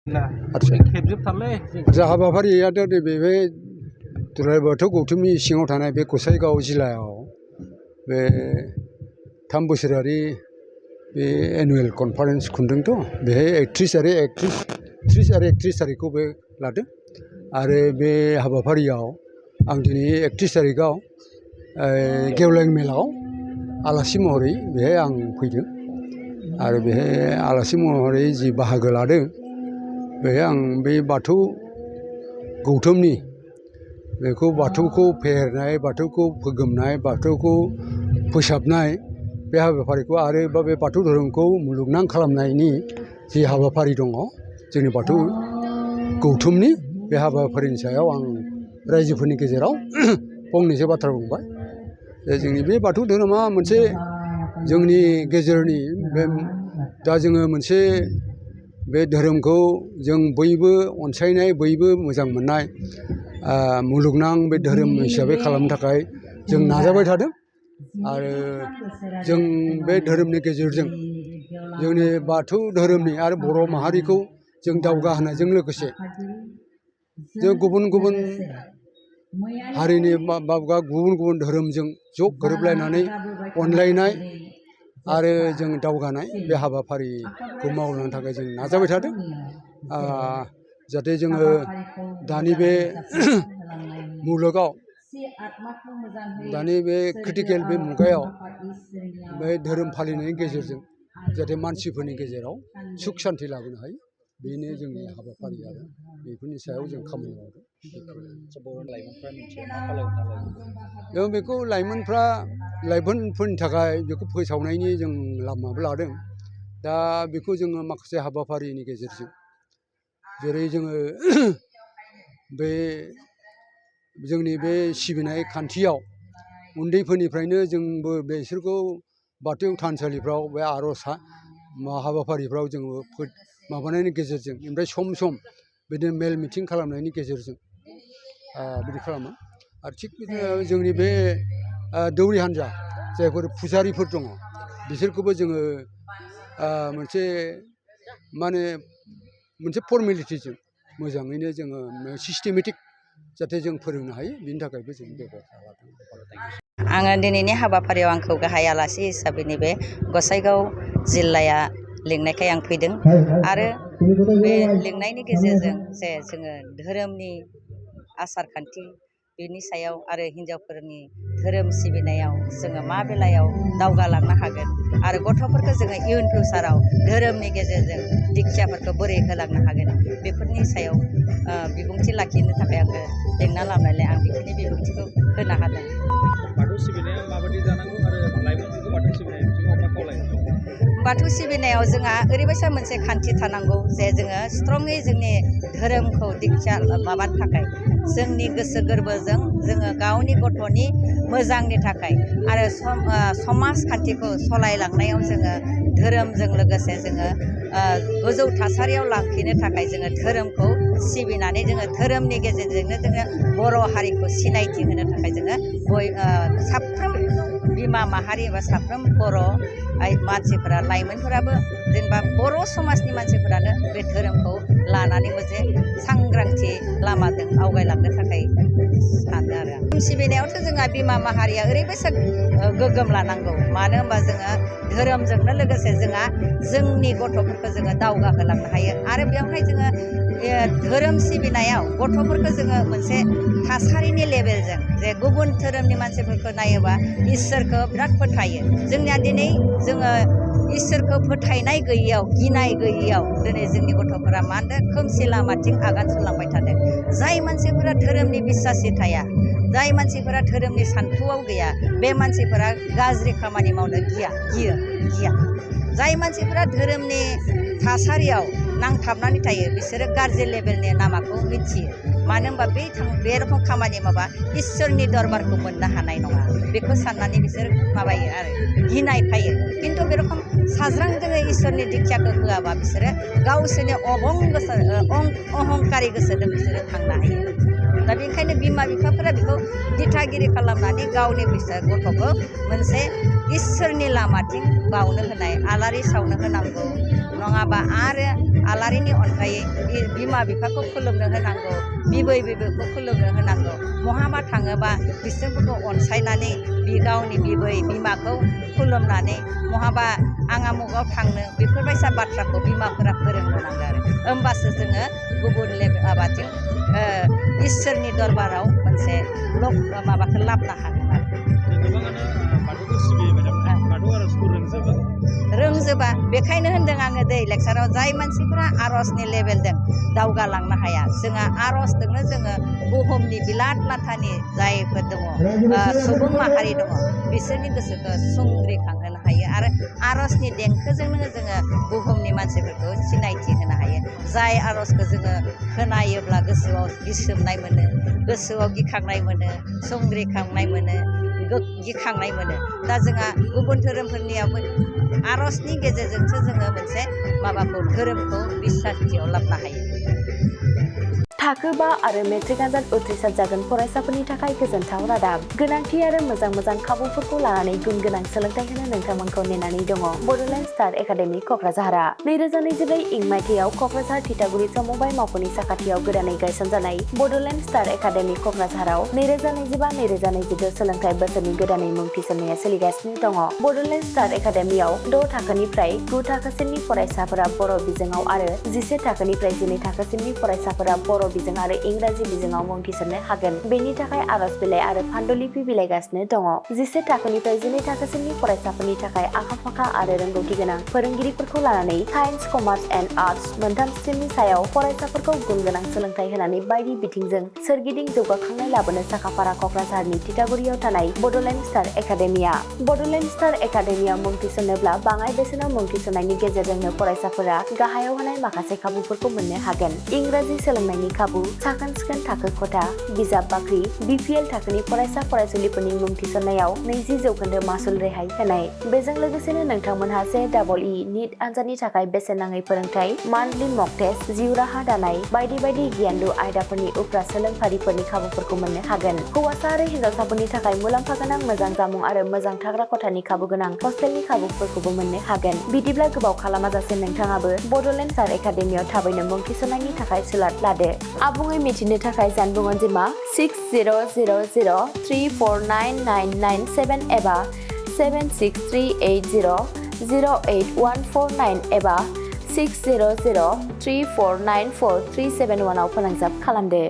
आदसा हाबाफारियाथ' नैबे दुलाराय बाथौ गौथुमनि सिङाव थानाय बे गसाइगाव जिल्लायाव बे 3 बोसोरारि बे एनुवेल कनफारेन्स खुंदोंथ' बेहाय 31 आरो 31 थारिखखौ बे लादों आरो बे हाबाफारियाव आं दिनै 31 थारिखआव गेवलां मेलाव आलासि महरै बेहाय आं फैदों आरो बेहाय आलासि महरै जि बाहागो लादों बेहाय आं बे बाथौ गौथुमनि बेखौ बाथौखौ फेहेरनाय बाथौखौ फोगोमनाय बाथौखौ फोसाबनाय बे हाबाफारिखौ आरो बे बाथौ धोरोमखौ मुलुगनां खालामनायनि जि हाबाफारि दङ जोंनि बाथौ गौथुमनि बे हाबाफारिनि सायाव आं रायजोफोरनि गेजेराव फंनैसो बाथ्रा बुंबाय जोंनि बे बाथौ धोरोमा मोनसे जोंनि गेजेरनि बे दा जोङो मोनसे बे धोरोमखौ जों बयबो अनसायनाय बयबो मोजां मोननाय मुलुगनां बे धोरोम हिसाबै खालामनो थाखाय जों नाजाबाय थादों आरो जों बे धोरोमनि गेजेरजों जोंनि बाथौ धोरोमनि आरो बर' माहारिखौ जों दावगाहोनायजों लोगोसे जों गुबुन गुबुन हारिनि बा गुबुन गुबुन धोरोमजों ज' गोरोबलायनानै अनलायनाय आरो जों दावगानाय बे हाबाफारिखौ मावलांनो थाखाय जों नाजाबाय थादों जाहाथे जोङो दानि बे मुलुगाव दानि बे क्रिटिकेल बे मुगायाव बे धोरोम फालिनायनि गेजेरजों जाहाथे मानसिफोरनि गेजेराव सुख शान्ति लाबोनो हायो बेनो जोंनि हाबाफारि आरो बेफोरनि सायाव जों खामानि मावदों जों बेखौ लाइमोनफोरनि थाखाय बेखौ फोसावनायनि जों लामाबो लादों दा बेखौ जोङो माखासे हाबाफारिनि गेजेरजों जेरै जोङो बे जोंनि बे सिबिनाय खान्थियाव उन्दैफोरनिफ्रायनो जोंबो बेसोरखौ बाथौ थानसालिफ्राव बे आर'ज हाबाफारिफ्राव जोङो माबानायनि गेजेरजों ओमफ्राय सम सम बिदिनो मेल मिटिं खालामनायनि गेजेरजों बिदि खालामो आरो थिग बिदिनो जोंनि बे दौरि हान्जा जायफोर फुजारिफोर दङ बिसोरखौबो जोङो मोनसे माने मोनसे फर्मेलिटिजों मोजाङैनो जोङो सिस्टेमेटिक जाहाथे जों फोरोंनो हायो बिनि थाखायबो जों बेब'स्था लादों। आङो दिनैनि हाबाफारियाव आंखौ गाहाय आलासि हिसाबै नैबे गसाइगाव जिल्लाया लिंनायखाय आं फैदों आरो बे लिंनायनि गेजेरजों जे जोङो धोरोमनि आसार खान्थि बेनि सायाव आरो हिन्जावफोरनि धोरोम सिबिनायाव जोङो मा बेलायाव दावगालांनो हागोन आरो गथ'फोरखौ जोङो इयुन फिउचाराव धोरोमनि गेजेरजों दिक्षाफोरखौ बोरै होलांनो हागोन बेफोरनि सायाव बिबुंथि लाखिनो थाखाय आङो लेंना लाबोनायलाय आं बेखिनि बिबुंथिखौ होनो हादों। बाथौ सिबिनाया माबायदि जानांगौ आरो लाइमोनफोरखौ बाथौ सिबिनाय बिथिङाव मा खावलायो? बाथौ सिबिनायाव जोंहा ओरैबायसा मोनसे खान्थि थानांगौ जे जोङो स्ट्रङै जोंनि धोरोमखौ दिक्षा माबानो थाखाय जोंनि गोसो गोरबोजों जोङो गावनि गथ'नि मोजांनि थाखाय आरो समाजखान्थिखौ सलायलांनायाव जोङो धोरोमजों लोगोसे जोङो गोजौ थासारियाव लांफिनो थाखाय जोङो धोरोमखौ सिबिनानै जोङो धोरोमनि गेजेरजोंनो जोङो बर' हारिखौ सिनायथि होनो थाखाय जोङो साफ्रोम बिमा माहारि एबा साफ्रोम बर' मानसिफोरा लाइमोनफोराबो जेनेबा बर' समाजनि मानसिफोरानो बे धोरोमखौ लानानै मोनसे सांग्रांथि लामाजों आवगायलांनो थाखाय सानो आरो धोरोम सिबिनायावथ' जोंहा बिमा माहारिया ओरैबायसा गोग्गोम लानांगौ मानो होनबा जोङो धोरोमजोंनो लोगोसे जोंहा जोंनि गथ'फोरखौ जोङो दावगाहोलांनो हायो आरो बेवहाय जोङो धोरोम सिबिनायाव गथ'फोरखौ जोङो मोनसे थासारिनि लेभेलजों जे गुबुन धोरोमनि मानसिफोरखौ नायोबा इसोरखौ बिराद फोथायो जोंनिया दिनै जोङो इसोरखौ फोथायनाय गैयैयाव गिनाय गैयैयाव दिनै जोंनि गथ'फोरा मा होनदों खोमसि लामाथिं आगान सुरलांबाय थादों जाय मानसिफोरा धोरोमनि बिस्सासि थाया जाय मानसिफोरा धोरोमनि सान्थौआव गैया बे मानसिफोरा गाज्रि खामानि मावनो गिया जाय मानसिफोरा धोरोमनि थासारियाव नांथाबनानै थायो बिसोरो गाज्रि लेभेलनि लामाखौ मिथियो मानो होनबा बे रखम खामानि मावबा इसोरनि दरबारखौ मोननो हानाय नङा बेखौ साननानै बिसोर माबायो आरो गिनाय फायो खिन्थु बे रखम साज्रां जोङो इसोरनि दिक्षाखौ होआबा बिसोरो गावसोरनि अहंकारि गोसोजों बिसोरो थांनो हायो दा बेनिखायनो बिमा बिफाफोरा बेखौ दिथागिरि खालामनानै गावनि गथ'खौ मोनसे इसोरनि लामाथिं बावनो होनाय आलारि सावनो होनांगौ नङाबा आरो आलारिनि अनगायै बिमा बिफाखौ खुलुमनो होनांगौ बिबै बिबौखौ खुलुमनो होनांगौ महाबा थाङोबा बिसोरखौ अनसायनानै गावनि बिबै बिमाखौ खुलुमनानै महाबा आं आमुगाव थांनो बेफोरबायसा बाथ्राखौ बिमाफोरा फोरोंनो नांगौ आरो होमबासो जोङो गुबुन माबाथिं इसोरनि दरबाराव मोनसे माबाखौ लाबोनो हागोन आरो गोबाङानो बाथौखौ सिबियो मेडाम बाथौ आर'जखौ रोंजोबा बेखायनो होनदों आङो दै लेक्साराव जाय मानसिफोरा आर'जनि लेभेलजों दावगालांनो हाया जोंहा आर'जजोंनो जोङो बुहुमनि बिलाट लाथानि जायफोर दङ सुबुं माहारि दङ बिसोरनि गोसोखौ सुंग्रिखांहोनो हायो आरो आर'जनि देंखोजोंनो जोङो बुहुमनि मानसिफोरखौ सिनायथि होनो हायो जाय आर'जखौ जोङो खोनायोब्ला गोसोआव गिसोमनाय मोनो गोसोआव गिखांनाय मोनो सुंग्रिखांनाय मोनो गिखांनाय मोनो दा जोंहा गुबुन धोरोमफोरनियावबो आर'जनि गेजेरजोंसो जोङो मोनसे माबाखौ धोरोमखौ बिसासथियाव लाबोनो हायो थाखो 5 आरो मेट्रिक आनजाद उथ्रिसार जागोन फरायसाफोरनि थाखाय गोजोनथाव रादाब गोनांथि आरो मोजां खाबुफोरखौ लानानै गुन गोनां सोलोंथाइ होनो नोंथांमोनखौ नेनानै दङ बड'लेण्ड स्टार एकाडेमि क'क्राझारआ 2024 इं मायथाइयाव क'क्राझार थिथागुरि समबाय मावख'नि साखाथियाव गोदानै गायसनजानाय बड'लेण्ड स्टार एकाडेमि क'क्राझाराव 2025-2026 सोलोंथाइ बोसोरनि गोदानै मुं थिसननाया सोलिगासिनो दङ बड'लेण्ड स्टार एकाडेमियाव 6 थाखोनिफ्राय 9 थाखोसिमनि फरायसाफोरा बर' बिजोङाव आरो 11 थाखोनिफ्राय 12 थाखोसिमनि फरायसाफोरा बर' बिजों आरो इंराजि बिजोङाव मुं थिसननो हागोन बेनि थाखाय आर'ज बिलाइ आरो फान्डुलिपि बिलाइगासिनो दङ 11 थाखोनिफ्राय 12 थाखोसिमनि फरायसाफोरनि थाखाय आखा-फाखा आरो रोंगौथि गोनां फोरोंगिरिफोरखौ लानानै साइन्स कमार्स एन्ड आर्टस मोनथाम स्ट्रिमनि सायाव फरायसाफोरखौ गुन गोनां सोलोंथाइ होनानै बायदि बिथिंजों सोरगिदिं जौगाखांनाय लाबोनो साखाफारा क'क्राझारनि थिथागुरियाव थानाय Bodoland star academia Bodoland star एकाडेमियाव मुं थिसननोब्ला बाङाइ बेसेनाव मुं थिसननायनि गेजेरजोंनो फरायसाफोरा गाहायाव होनाय माखासे खाबुफोरखौ मोननो हागोन इंराजि सोलोंनायनि खाबु साखोन-सिखोन थाखो खथा बिजाब बाख्रि BPL थाखोनि फरायसा फरायसुलिफोरनि मुं थिसननायाव 20% मासुल रेहाय होनाय बेजों लोगोसेनो नोंथांमोनहा JEE नीट आनजादनि थाखाय बेसेन नाङै फोरोंथाय मान्थलि मक टेस्ट जिउ राहा दानाय बायदि गियानलु आयदाफोरनि उफ्रा सोलोंफारिफोरनि खाबुफोरखौ मोननो हागोन हौवासा आरो हिन्जावसाफोरनि थाखाय मुलाम्फा गोनां मोजां जामुं आरो मोजां थाग्रा खथानि खाबु गोनां हस्टेलनि खाबुफोरखौबो मोननो हागोन बिदिब्ला गोबाव खालामाजासे नोंथाङाबो बड'लेण्ड स्टार एकाडेमियाव थाबैनो मुं थिसननायनि थाखाय सुलाद लादो आबुङै मिथिनो थाखाय जानबुं अनजिमा 6000349997 एबा 7638008149 एबा 6003494371 आव फोनांजाब खालामदो